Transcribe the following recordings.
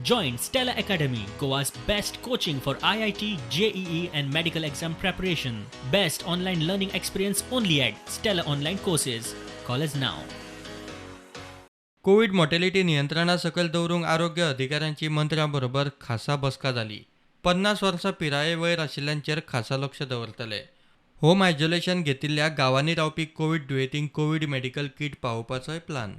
Join Stella Academy, Goa's best coaching for IIT, JEE, and medical exam preparation. Best online learning experience only at Stella Online Courses. Call us now. Covid mortality नियंत्रणा सकयल दवरूंक आरोग्य अधिकाऱ्यांची मंत्र्यां बरोबर खासा बसका जाली. 50 वर्सां पिराये वयर आशिल्ल्यांचेर खासा लक्ष दवरतले. होम आयसोलेशन घेतिल्ल्या गांवांनी रावपी कोवीड दुयेंतींक Covid medical kit पावोवपाचोय plan.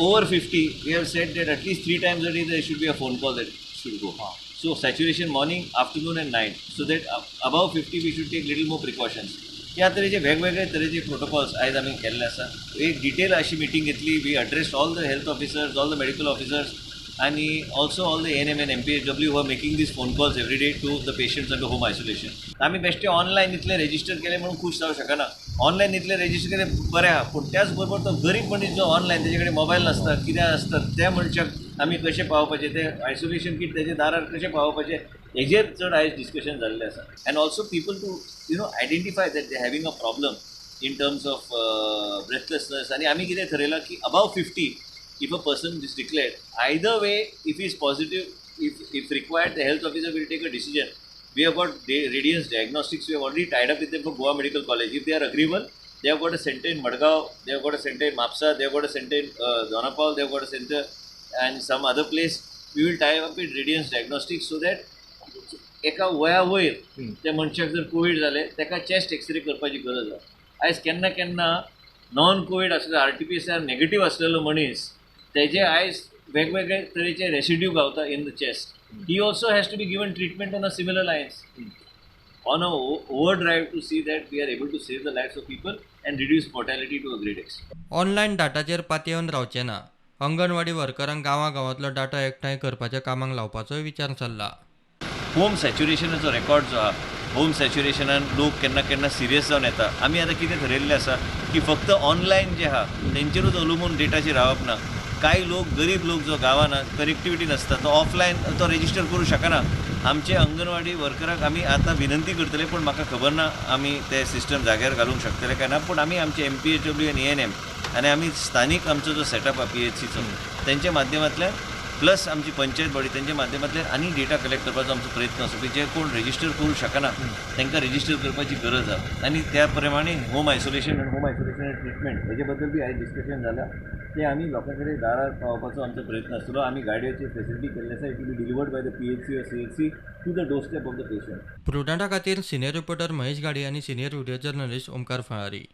Over 50, we have said that at least three times a day there should be a phone call that should go. So saturation morning, afternoon and night. So that above 50 we should take little more precautions. ह्या तरेचे वेगवेगळे तरेचे protocols आयज आमी केल्ले आसा. एक detail अशी मिटींग घेतली. We address all the health officers, all the medical officers आनी also all the ANM and MPHW who are making these phone calls every day to the patients under home isolation. आमी बेश्टे online इतले register केले म्हणून खूश जावं शकना. Online इतले रेजिस्टर केले बरें आहा, पूण त्याच बरोबर तो गरीब मनीस जो ऑनलायन, तेजे कडेन मोबायल नासता, कितें आसता, त्या मनशाक आमी कशें पावोवपाचें, ते आयसोलेशन कीट तेजे दारार कशें पावोवपाचें, हेजेर चड आयज डिस्कशन जाल्लें आसा. And also people to identify that they having a problem in terms of breathlessness. आनी आमी कितें थरयलां की above 50 if a person is declared, either way, if he is positive, if required, the health officer will take a decision. We have got Radiance Diagnostics, we have already tied up with them for Goa Medical College. If they are agreeable, they have got a center in Madgaon, they have got a center in Mapsa, they have got a center in Dona Paula, they have got a center and some other place. We will tie up with Radiance Diagnostics so that एका वया वयर त्या मनशाक जर Covid जालें, ताका chest x-ray करपाची गरज आसा. आयज केन्ना केन्ना नॉन कोवीड आसलेलो, आरटीपीसीआर नेगेटीव आसलेलो मनीस, तेजे आयज वेगवेगळे तरेचे रेसिड्यू गावता in the chest. He also has to be given treatment on a similar lines, on a overdrive, to see that we are able to save the lives of people and reduce mortality to a great extent. Online डाटाचेर पातयेवन रावचे ना. अंगणवाडी वर्करांक गांवां गांवांतलो data एकठांय करपाच्या कामाक लावपाचोय विचार चल्ला. Home सॅच्युरेशनाचो record जो आहा, होम सॅच्युरेशनान लोक केन्ना केन्ना सिरियस जावन येता. आमी आतां कितें थरयल्लें आसा की फक्त ऑनलायन जे आहा तेंचेरूच अवलंबून डेटाचेर रावप ना. कांय लोक, गरीब लोक जो गांवान कनेक्टिविटी नासता, तो ऑफलायन तो रेजिस्टर करूं शकना. आमचे अंगणवाडी वर्कराक आमी आतां विनंती करतले, पूण म्हाका खबर ना आमी ते सिस्टम जाग्यार घालूंक शकतले काय ना. पूण आमी आमचे एमपीएचडब्ल्यू आनी एएनएम आनी आमी स्थानीक आमचो जो सेटअप आहा पीएचसीचो, तेंच्या माध्यमांतल्यान, प्लस आमची पंचायत बॉडी, तेंच्या माध्यमांतल्यान आनी डेटा कलेक्ट करपाचो आमचो प्रयत्न आसा की जे कोण रेजिस्टर करूं शकना तांकां रेजिस्टर करपाची गरज आहा. आनी त्या प्रमाणे होम आयसोलेशन आनी होम आयसोलेशन ट्रिटमेंट हेजे बद्दल बी आयज डिस्कशन जालां. ते आमी लोकां कडेन दारार पावोवपाचो आमचो प्रयत्न आसतलो. आमी गाडयेची फेसिलिटी केल्ली आसा. It will be delivered by the PHC or CHC to the doorstep of the patient. प्रुडंटा खातीर सिनियर रिपोर्टर महेश गाडी आनी सिनियर व्हिडिओ जर्नलिस्ट ओमकार फळारी.